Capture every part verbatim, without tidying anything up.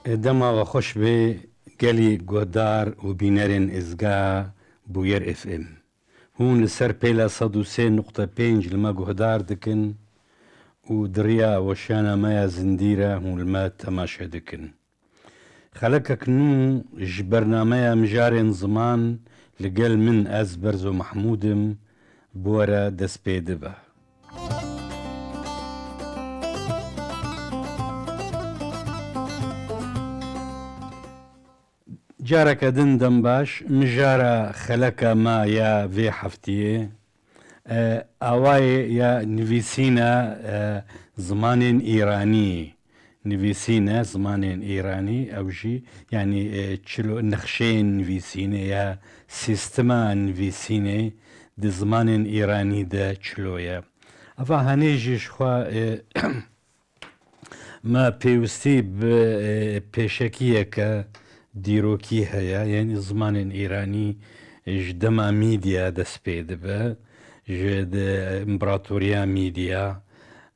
Dema we xweş be gelî guhdar û bînerên Êzga Bûyer F M. Hûn li ser pêla sed û sê nuqte pênc li me guhdar dikin û di riya weşana me ya zindî re hûn li me temaşe dikin. Xelekek nû ji bernameya Mijarên Ziman li gel min, ez Berzo Mehmûd im, bi we re dest pê dibe. Careke din dem baş, mijara xeleka me ya vê heftiyê, e, awayê ya nivîsîna, e, zimanên îranî, nivîsîne zimanên îranî, ew jî, yanî, e, çilo nexşeyên nivîsînê ya sîstema nivîsînê di zimanên îranî de çilo ye. Eva hanê jî ji xwe, e, me pêwistî bi, e, pêşekiyeke dîrokî heye, yanî zimanên îranî ji dema Mîdya dest pê dibe, ji di împaratoriya Mîdya,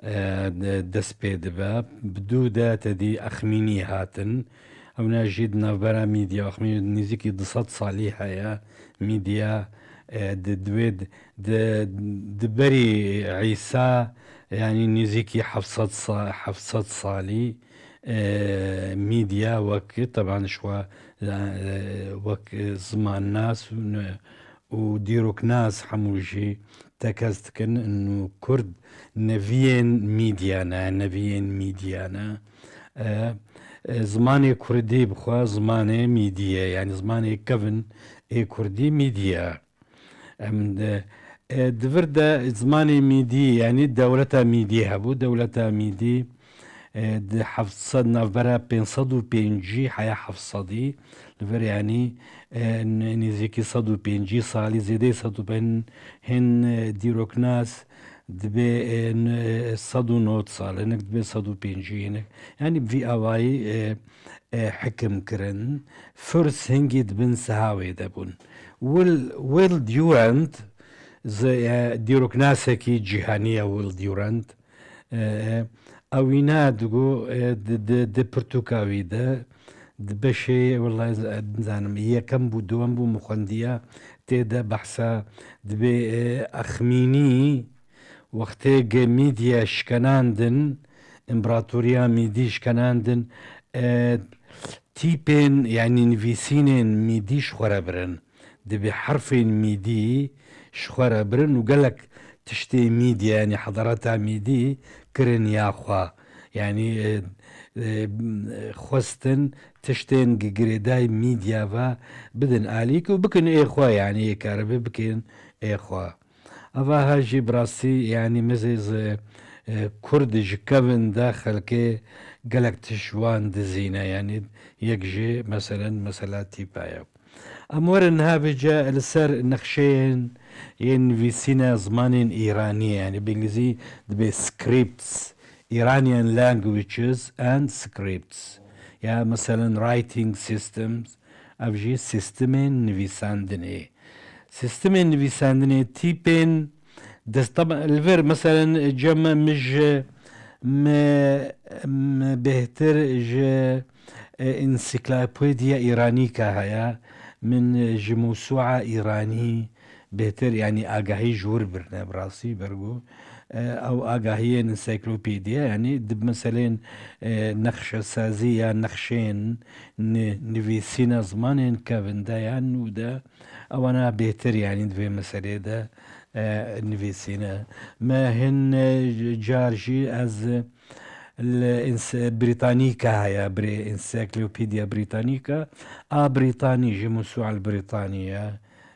e, de-, dest pê dibe. Bi dû de tedî Exmînî hatin. Ewna jî di navbera Mîdya û Exmînî nêzîkî du sed salî heye. Mîdya, e, di, di wê di, di, di berî Îsa, yanî nêzîkî heft sed sa-, heft sed salî, e, Mîdya wek, teban ji xwe, e, wek zimannas û ne-, û dîroknas hemû jî tekez dikin û Kurd neviyên Mîdya ne, neviyên Mîdya ne. E, e, zimanê Kurdî bi xwe zimanê Mîdî ye, yanî zimanê kevin ê Kurdî Mîdî ye. Em de, e, di vir de zimanê Mîdî, yanî dewleta Mîdî hebû. Dewleta Mîdî, e, di heft sed, navbera pênc sed û pêncî heya heft sedî, li vir, yanî, e, n-, nêzîkî sed û pêncî salî, zêdeyî sed û pêncî, hin, e, dîroknas dibê, e, n-, e, sed û nod sal, hinek dibê sed û pêncî, hinek. Yanî vî awayî, e, e, hikim kirin. Firs hingî di bin siha wê de bûn. Will, Will Durant, zi-, e, dîroknasekî cîhanî ye Will Durant. E, e, ewîna digo, e, di, di, di pirtûka wî de, di beşê, wellahî ez, ez nizanim, yekem bû, duwem bû, min xwendiya, tê de behsa dibê, e, Exmînî, wextê ge Mîdya şikenandin, împaratoriya Mîdî şikenandin, e, tîpên, yanî nivîsînên Mîdî ji xwe re birin. Dibê herfên Mîdî ji xwe re birin û gelek tiştê Mîdya, yanî hedareta Mîdî kirin ya xwe. Yanî, e, e, xwestin tiştên gi-, girêdayî Mîdya ve bidin alîk û bikin ê xwe, yanî ê karibe bikin ê xwe. Eva ha jî bi rastî, yanî mizê zi, e, Kurd ji kevin de xelkê gelek tişt wan dizîne. Yanî yek jî, meselen, mesela tîpa ye. Em werin niha vêce li ser nexşeyên yên nivîsîne zimanên îranî, yanî bi îngilîzî dibê scripts, Iranian languages and scripts. Ya, meselen, writing systems, ev jî sîstemên nivîsandinê. Sîstemên nivîsandinê, tîpên dest-, teb-, li vir, meselen, cem min ji, me, me bêhtir ji, e, Encyclopedia Iranica heye. Min ji Mewsûa Îranî bêhtir, yanî agahî ji wir birine, bi rastî, bergo, e, ew agahiyên encyclopedia, yanî di meselên, e, nexşesazî ya nexşên ni-, nivîsîna zimanên kevin de ya nû de, ewana bêhtir, yanî di vê meselê de, e, nivîsîne. Me hin, e, car jî ez li Ens-, Britannica heye, Bri-, Encyclopedia Britannica, a Brîtanî jî, Mewsûa Brîtanî ye.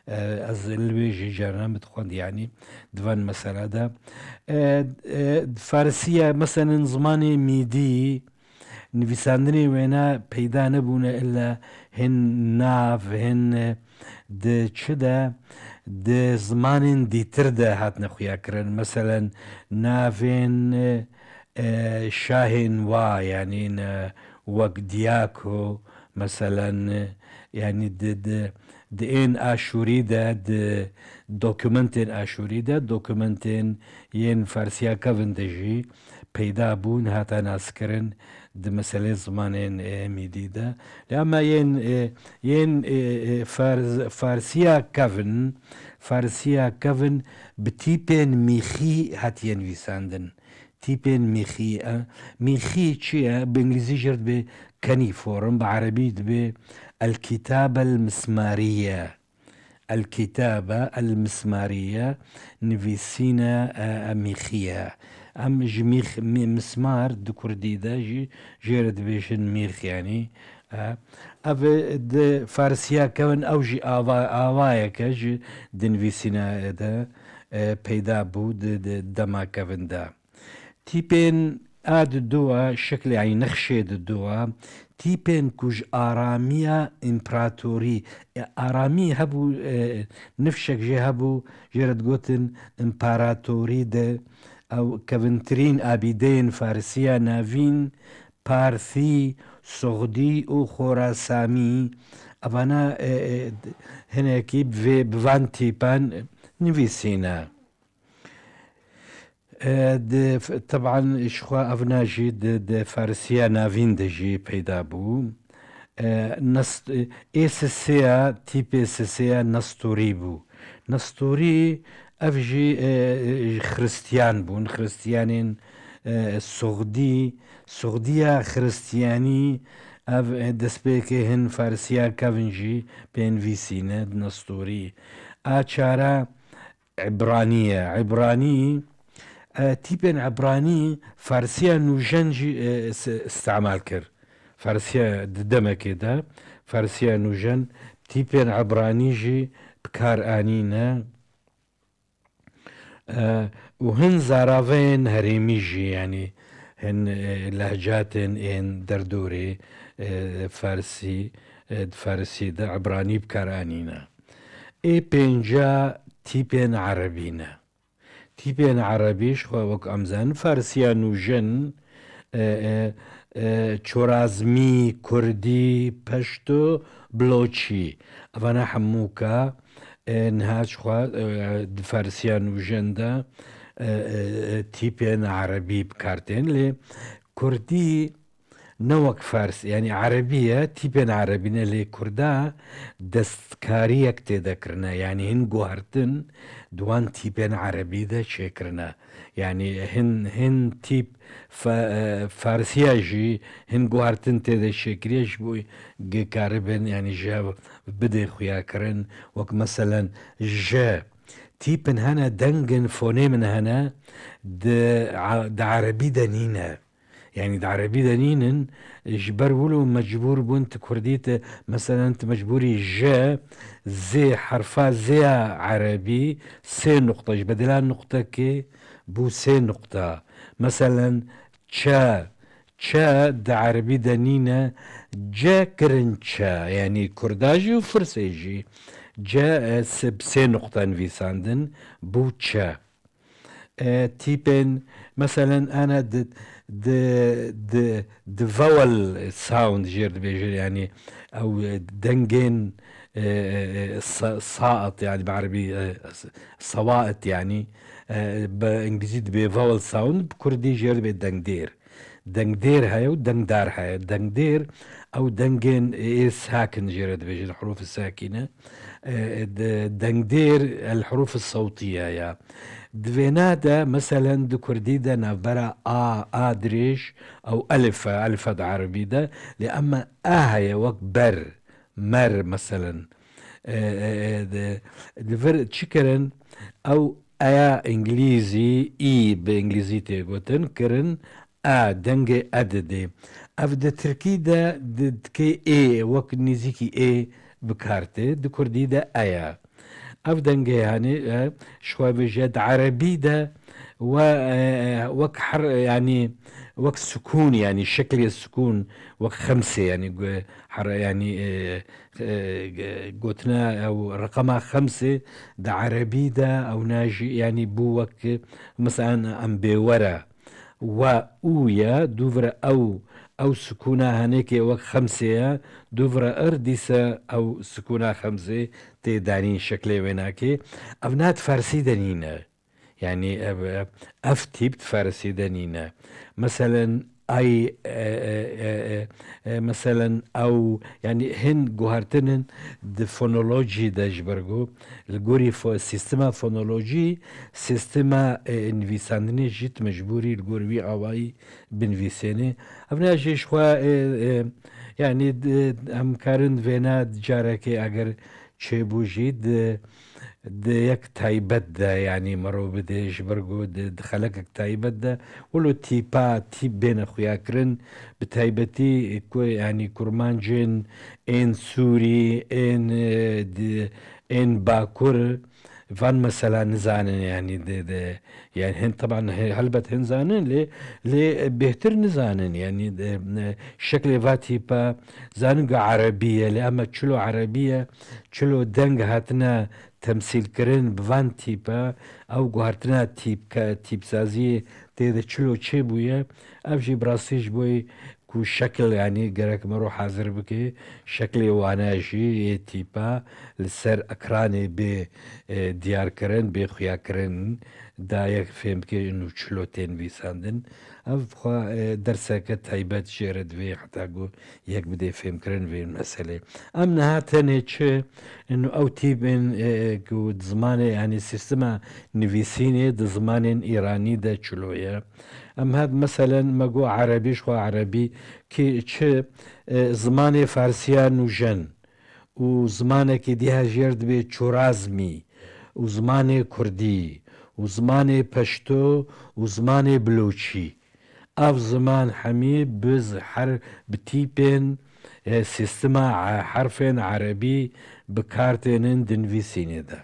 E, ez li wê jî carna min dixwend, yanî di van mesela de. E, e, Farisiya, meselen, zimanê Mîdî, nivîsandinê wêne peyda nebûne, illa hin nav, hin, e, di çi de, di zimanên dîtir de hatine xuya kirin. Meselen, navên, e, e, şahên wa, yanî ne wek Diyako, meselen, e, yanî di, di, di ên Aşûrî de, di dokumentên Aşûrî de, dokumentên yên Farsiya kevin de jî peyda bûn, hate naskirin di meselê zimanên, e, mîdî de. Lê ema yên, e, yên, e, e, Fars-, Farsiya kevin, Farsiya kevin bi tîpên mîxî hatiye nivîsandin. Tîpên mîxî, e, mîxî çi ye? Bi îngilîzî jê re dibê cuneiform, bi erebî dibê el-kitabe el-mismariye. El-kitabe el-mismariye, nivîsîne, e, e, mîxî ye. Em ji mîx, mî-, mismar di kurdî de jî jê re dibêjin mîx, yanî, e, ev di Farsiya kevin ew jî ava, avayeke ji di nivîsîne de, e, peyda bû di, di dema kevin de. Tîpên a di dua şeklê, yanî nexşê di dua, tîpên ku ji aramiya împaratorî, e, aramî hebû, e, nifşek jê hebû, jê re digotin împaratorî de, ew kevintirîn abîdeyên Farsiya Navîn, Parthî, Suxdî û Xorasamî, evana, e, e, hinekî bi vê, bi van tîpan nivîsîne. E, di f-, teban ji xwe evna jî di, di Farisiya Navîn de jî peyda bû. E, nest-, ê sisêya, tîpê sisêya Nestorî bû. Nestorî ev jî, e, e, Xiristiyan bûn, Xiristiyanên, e, Suxdî, Suxdiya Xiristiyanî, ev, e, destpêkê hin Farisiya kevin jî pê nivîsîne di Nestorî. A çara, Îbranî ye. Îbranî, e, tîpên Îbranî Farsiya nûjen jî, e, is-, îstemal kir. Farsiya di demekê de Farsiya nûjen tîpên Îbranî jî bi kar anîne. E, û hin zaraveyên herêmî jî, yanî hin, e, lehcatên ên derdorê, e, Farsî, e, di Farsî de Îbranî bi kar anîne. Ê pênca tîpên erebî ne. Tîpên erebî ji xwe wek em zanin, Farsiya nûjen, e, e, e, Çorazmî, Kurdî, Peşto, Biloçî. Evana hemûka, e, niha ji xwe, e, di Farsiya nûjen de, e, e, e, tîpên erebî bi kar tên. Lê Kurdî ne wek Fars, yanî erebî ye, tîpên erebî ne, lê Kurda destkariyek tê de kirine. Yanî hin guhertin di wan tîpên erebî de çêkirine. Yanî hin, hin tîp fa-, e, Farsiya jî hin guhertin tê de çêkiriye ji bo ge karibin, yanî ji hev bidê xuya kirin. Wek meselen je, tîpin hene, dengin, fonemin hene, di, a-, di erebî de nîne. Yanî di erebî de nînin, ji ber wilo mecbûr bûn ti kurdî te, meselen ti mecbûrî je, zê, herfa zê ya erebî sê nuqta, ji bedela nuqtekê bû sê nuqta. Meselen çe, çe di erebî de nîne, ce kirin çe, yanî kurda jî û firsê jî. Ce, e, se-, bi sê nuqta nivîsandin, bû çe. E, tîpên, meselen, ana di, di, di, di vowel sound jê re dibêjin, yanî ew, e, dengên, e, e, e, sa-, saet, yanî bi erebî, e, s-, sawaet, yanî, e, bi îngilîzî dibê vowel sound, bi kurdî jê re dibê dengdêr. Dengdêr heye û dengdar heye. Dengdêr, ew dengên ê sakin jê re dibêjin, hurûf sakîne. E, de-, dengdêr, el hurûf sewtiye ya. Di vêna de, meselen, di kurdî de navbera a, a dirêj, ew elif e, elif e di erebî de. Lê ema a heye wek ber, mer, meselen. E, e, e, de, li vir çi kirin? Ew eya îngilîzî, î bi îngilîzî tê gotin, kirin, e, dengê e didê. Ev di tirkî de di, dikê ê, wek nêzîkî ê bi kar tê, di kurdî de e ye. Ev dengê, yanî, e, ji xwe bêje di erebî de we, e, wek her, yanî, wek sukûn, yanî şeklê sukûn, wek xemsê, yanî, gu-, her, yanî, e, e, gotina ew reqema xemsê di erebî de ew najî, yanî bû wek, mesela, em bê were. We û ye, dûvire ew, ew sukûna henekê wek xemsê ye, dûvire ir, dîse ew sukûna xemsê tê danîn şeklê wênakê. Ev na di farsî de nîne. Yanî ev, ev, ev tîp di Farisî de nîne. Meselen, ay, e, e, e, e, e, meselen, ew, yanî hin guhertinin di fonolojî de ji ber ku li gorî fo-, sîstema fonolojî, sîstema, e, nivîsandinê jî tu mecbûrî li gor wî awayî binivîsênê. Ev ne jî ji xwe, e, e, yanî di, em karin vêna carekê eger çêbû jî di, di yek taybet de, yanî mirov bidê ji ber ku di, di xelekek taybet de, wilo tîpa, tîp bêne xuyakirin, bi taybetî ku, yanî kurmancên ên Sûrî, ên, e, di, ên Bakur, van mesela nizanin, yanî di, di, yanî hin, teban, he-, helbet hin zanin, lê, lê bêhtir nizanin, yanî di, e, şeklê va tîpa zanin ku erebî ye, lê ema çilo erebî ye, çilo deng hatine temsîlkirin bi van tîpa, ew guhertina tîpke-, tîpsaziyê tê de çilo çêbûye, ev jî bi rastî ji bo ku şekil, yanî gerek mero hazir bike, şeklê wane jî yê tîpa li ser ekranê bê, e, diyarkirin, bê xuyakirin, da yek fêm bike û çilo tên nivîsandin. Ev xwe, e, derseke taybet jê re divê heta ku yek bidê fêmkirin vê meselê. Em niha tenê çi, ino ew tîpên, e, ku di zimanê, yanî sîstema nivîsînê di zimanên îranî de çilo ye. Em hat, meselen, me got erebî, ji xwe erebî kî çi, e, zimanê farsiya nûjen û zimanekî dî ha jêr dibê çorazmî û zimanê kurdî û zimanê peşto û zimanê biloçî. Ev ziman hemî bi zi-, her bi tîpên, e, sîstema e-, herfên erebî bi kar tênin di nivîsînê de.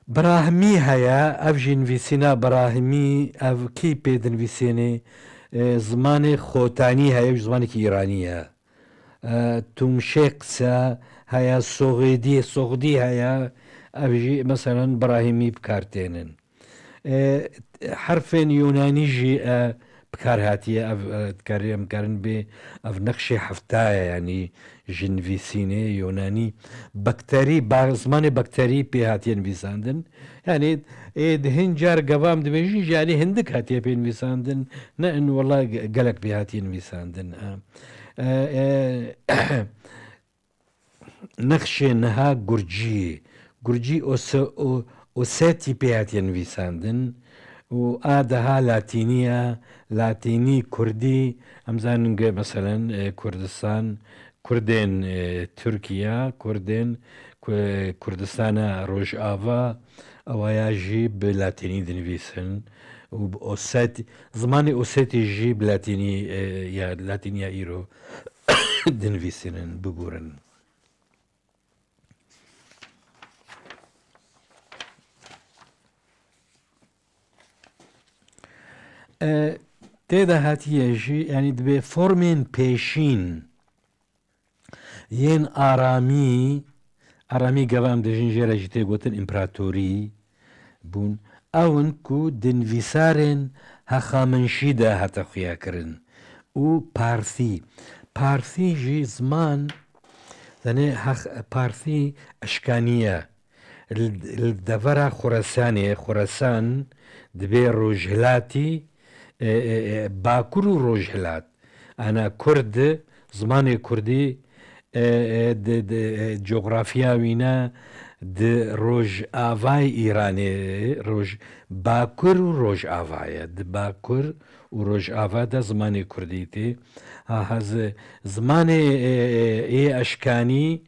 Birahimî heye, ev jî nivîsîna Birahimî, ev kî pê dinivîsênê? E, zimanê Xotanî heye, ew jî zimanekî îranî ye. E, Tûmşêqse heye, Soxêdî, Soxdî heye, ev jî, meselen, Birahimî bi kar tênin. E, herfên Yunanî jî, e, bi kar hatiye. Ev, e, dikarî em karin bê, ev nexşê hefta ye, yanî ji nivîsînê Yunanî. Bakterî, ba-, zimanê bakterî pê hatiye nivîsandin. Yanî, ê, di hin car gava em dibêjin jî, yanî hindik hatiye pê nivîsandin. Ne in wela ge-, gelek pê hatiye nivîsandin. E, e, e, Nexşê niha gurcî, gurcî Ose-, O-, Osetî pê hatiye nivîsandin û a daha latînî ye, latînî kurdî, em zanin ge, meselen, e, Kurdistan, Kurdên, e, Tirkiye, Kurdên Ku-, Kurdistana Rojava, ewaya jî bi latînî dinivîsin û bi Oset-, zimanê Osetî jî bi latînî, e, ya, latîniya îro dinivîsînin, bigurin. E, tê de hatiye jî, yanî dibê formên pêşîn yên aramî, aramî gava em dijîn jê re jî tê gotin împeratorî bûn. Ew in ku di nivîsarên Hexaminşî de hate xuyakirin û Parthî. Parthî jî ziman, zanê, Hex-, Parthî eşkanî ye. Li, li devera Xuresanê, Xuresan dibê rojhilatî, e, e, e, bakur û rojhilat. Ana kurd, zimanê kurdî, e, e, di, di, e, coxrafiya wî ne di rojavayê Îranê, roj, bakur û rojava ye. Di bakur û rojava de zimanê kurdî tê. Ha, ha, zi-, zimanê, e, e, ê eşkanî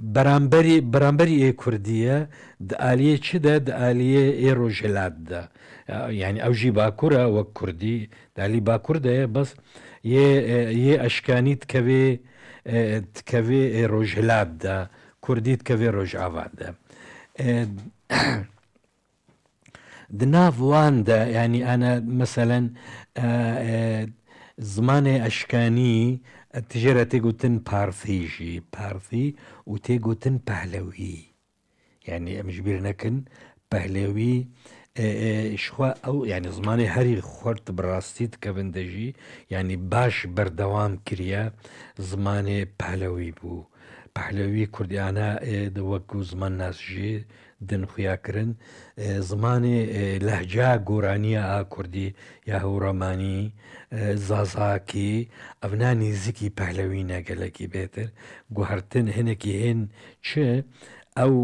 beramberî, beramberî ê kurdî ye, di aliyê çi de, di aliyê ê rojhilat de. Ya, yanî ew jî bakur e wek kurdî, di alî bakur de ye, bes yê, e, yê eşkanî dikevê, e, dikevê ê rojhilat de, kurdî dikevê rojava de. E, Di nav wan de, yanî, ana, meselen, e, e, zimanê eşkanî, e, tijê re tê gotin parthî jî, parthî û tê gotin pehlewî. Yanî, em ji bîr nekin, pehlewî, e, e, ji xwe ew, yanî, zimanê herî xurt bi rastî dikevin de jî, yanî, baş berdewam kiriye, zimanê pehlewî bû. Pehlewî kurdiyane, e, di wekû zimannas jî din xuya kirin. E, zimanê, e, lehca goraniya a kurdî ya hewramanî, e, zazakî, evna nêzîkî pehlewî ne gelekî bêtir. Guhertin hinekî hên çi? Ew,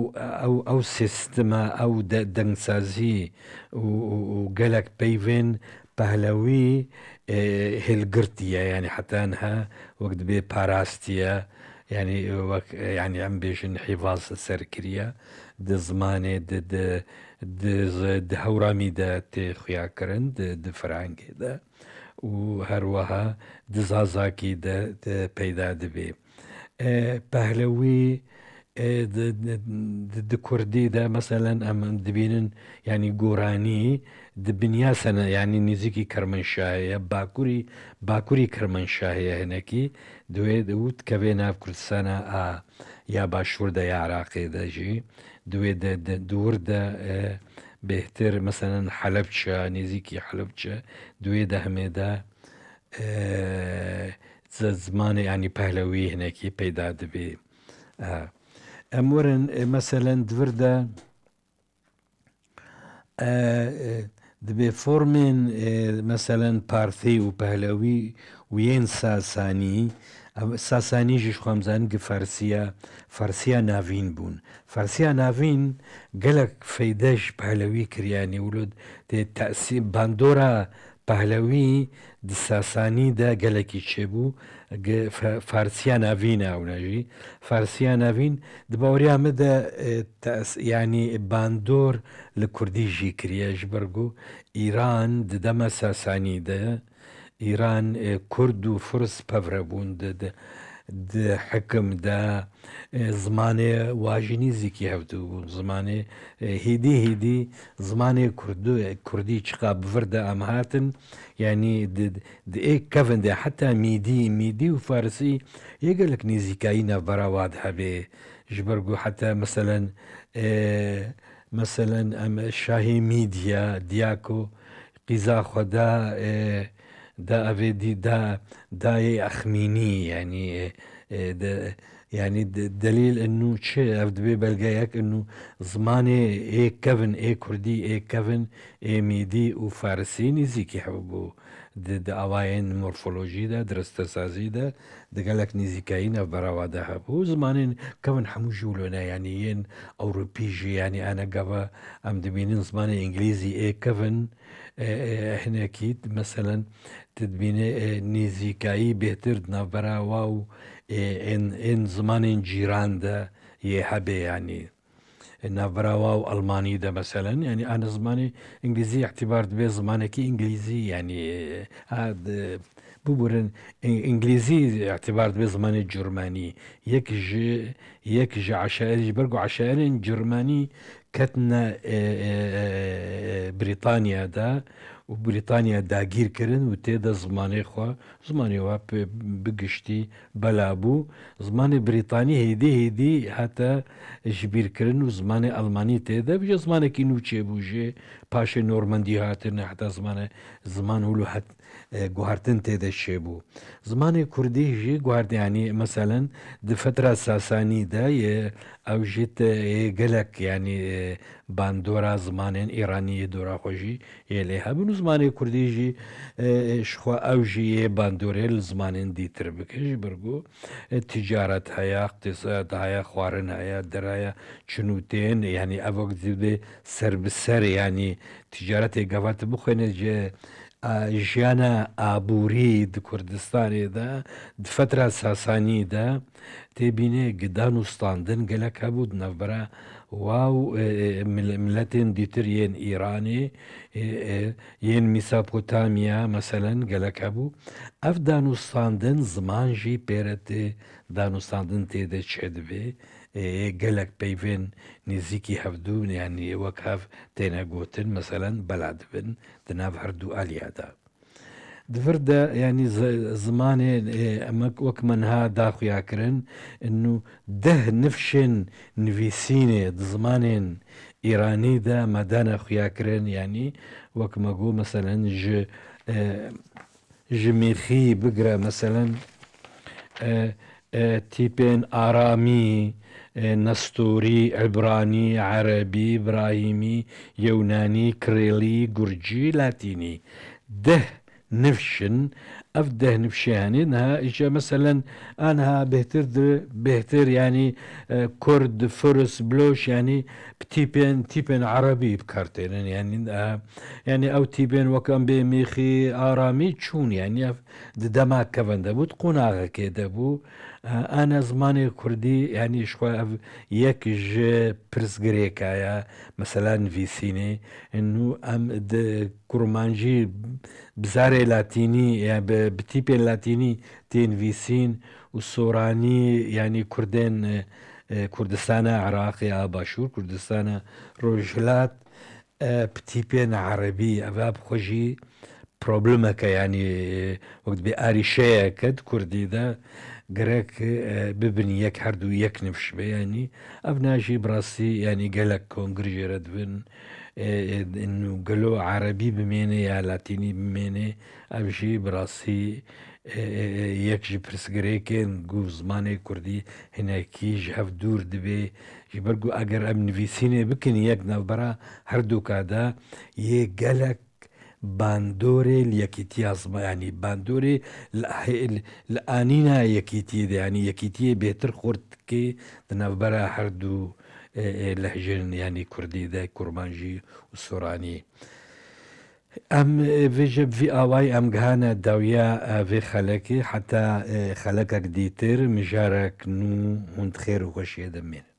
ew, ew sîstema, ew de-, dengsazî û, û, û gelek peyvên pehlewî, e, hilgirtiye, yanî heta niha wek dibê parastiye, yanî wek, e, yanî em bêjin hîvaz ser kiriye di zimanê, di, di, di, di hewramî de tê xuya kirin, di, di firangê de û her wiha di zazakî de, de peyda dibe. E, pehlewî, e, di, di, di, di kurdî de, meselen, em dibînin, yanî goranî, di binya sene, yanî nêzîkî Kermenşahê ye, bakurî, bakurî Kermenşahê ye hinekî, di wê, û dikeve nav Kurdistana a ya başûr de, ya Iraqê de jî, di wê de, di, di wir de, e, bêhtir, meselen, Helebçe, nêzîkî Helebçe, di wê dehmê de, e, zi-, zimanê, yanî pehlewî hinekî peyda dibê. E, em werin, e, meselen, di vir de, e, e, dibê formên, e, meselen, partî û pehlewî û yên sasanî, ev, sasanî jî ji xwe em zanin ki farsiya, farsiya navîn bûn. Farsiya navîn gelek feyde ji pehlewî kiriye, yanî wilo tê tesî-, bandora Pehlewî di Sasanî de gelekî çêbû, gi-, fe-, Farsiya Navîn e ewna jî. Farsiya Navîn di baweriya min de, e, tes-, yanî bandor li Kurdî jî kiriye, ji ber ku Îran di dema Sasanî de, Îran, e, Kurd û Furs pev re bûn di, di, di hikim de, e, zimanê wa jî nîzîkî hevdû bûn. Zimanê, e, hêdî hêdî zimanê Kurdu-, Kurdî çiqa bi vir de em hatin, yanî di, di ê kevin de heta Mîdî, Mîdî û Farsî yê gelek nêzîkayî navbera wa de hebe. Ji ber ku heta meselen, e, meselen em Şahê Mîdya, diya ku qîza xwe da, e, da evê dî, da, dayê Exmînî, yanî, e, e, de, yanî de-, delîl inu çi? Ev dibê belgeyek inu zimanê ê kevin, ê kurdî, ê kevin, ê mîdî û farisî nîzîkî hev bû. Di, di awayên morfolojî de, di ristesazî de, di gelek nîzîkayî navbera wa de hebû. Zimanên kevin hemû jî wilo ne, yanî yên ewropî jî, yanî ene gava em dibînin zimanê îngilîzî ê kevin, e, e, hinekî, meselen, tu dibînî, e, nêzîkayî bêhtir di navbera wa û, e, ên, ên zimanên cîran de yê hebe, yanî. E, navbera wa û Almanî de, meselen, yanî, ana zimanê îngilîzî îtibar dibe zimanekî îngilîzî, yanî, e, ha, di, biburin, î-, îngilîzî îtibar dibe zimanê Curmanî. Yek ji, yek ji eşair, ji ber ku eşairên Curmanî ketine, e, e, e, e, Brîtanya de û Brîtanya dagîr kirin û tê de zimanê xwe, zimanê wa bi, bi giştî bela bû. Zimanê Brîtanî hêdî hêdî hate jibîrkirin û zimanê Almanî tê de, bi jê zimanekî nû çêbû jê. Paşê Normandî hatin, heta zimanê, ziman wilo het, e, guhertin tê de çêbû. Zimanê Kurdî jî guhert, yanî, meselen, di fetra Sasanî de yê ew jî te, yê gelek, yanî, e, bandora zimanên Îranî yê dora xwe jî yê lê hebin û zimanê Kurdî jî, e, e, ji xwe ew jî yê bandorê li zimanên dîtir bike, ji ber ku, e, ticaret heye, iqtîsad heye, xwarin heye, der heye, çin û tên, yanî ev wek dibê ser bi ser, yanî ticaretê gava tu bixwêne ji, a, jiyana aborî di Kurdistanê de, di fetra Sasanî de, tê bînê gi danûstandin gelek hebû di navbera wa û, e, e, mil-, miletên dîtir yên Îranê, e, e, yên Mîsopotamya, meselen, gelek hebû. Ev danûstandin ziman jî pê re tê, danûstandin tê de çêdibê. E, gelek peyvên nêzîkî hevdû, yanî wek hev têne gotin, meselen, bela dibin di nav her du aliya de. Di vir de, yanî zi-, zimanê, e, em wek, wek me niha da xuya kirin, inu deh nifşên nivîsînê di zimanên Îranî de me dane xuya kirin, yanî wek me got, meselen, ji, e, ji mêrxî bigire, meselen, e, e, tîpên aramî, e, Nestorî, Îbranî, Erebî, Îbrahîmî, Yewnanî, Kirêlî, Gurcî, Latînî. Deh nifş in. Ev deh nifşê hene niha îca meselen a niha bêhtir di, bêhtir, yanî, e, Kurd, Firis, Biloş, yanî bi tîpên, tîpên Erebî bi kar tênin. Yanî, e, yanî ew tîpên wek em bê mêxî, aramî çûn. Yanî ev di dema kevin de bû, di qonaxekê de bû. E, ana zimanê kurdî, yanî ji xwe ev yek ji pirsgirêka ye, mesela nivîsînê. Nû em di kurmancî bi zarê latînî, ya bi, bi tîpên latînî tê nivîsîn û soranî, yanî kurdên, e, e, Kurdistana Iraqê a Başûr, Kurdistana Rojhilat, e, bi tîpên erebî, eva bi xwe jî problemeke, yanî, e, wek dibê arîşeyeke di kurdî de gerek, e, bibin yek, her du yek nifş be, yanî ev na jî bi rastî, yanî gelek kongir jê re dibin, e, e, û gelo erebî bimêne ya latînî bimêne, ev jî bi rastî, e, e, e, yek ji pirsgirêkên ku zimanê kurdî hinekî ji hev dûr dibe. Ji ber ku eger em nivîsînê bikin yek navbera herduka de, yê gelek bandorê li yekîtiya zima-, yanî bandorê li, li anîna yekîtiyê de, yanî yekîtiyê bêtir xurt dike di navbera her du, e, e, lehcên, yanî kurdî de, kurmanjî û soranî. Em, e, vêje bi vî awayî em gihane dawiya, e, vê xelekê. Heta, e, xelekek dîtir, mijarek nû hûn di xêr û xweşiyê de mînin.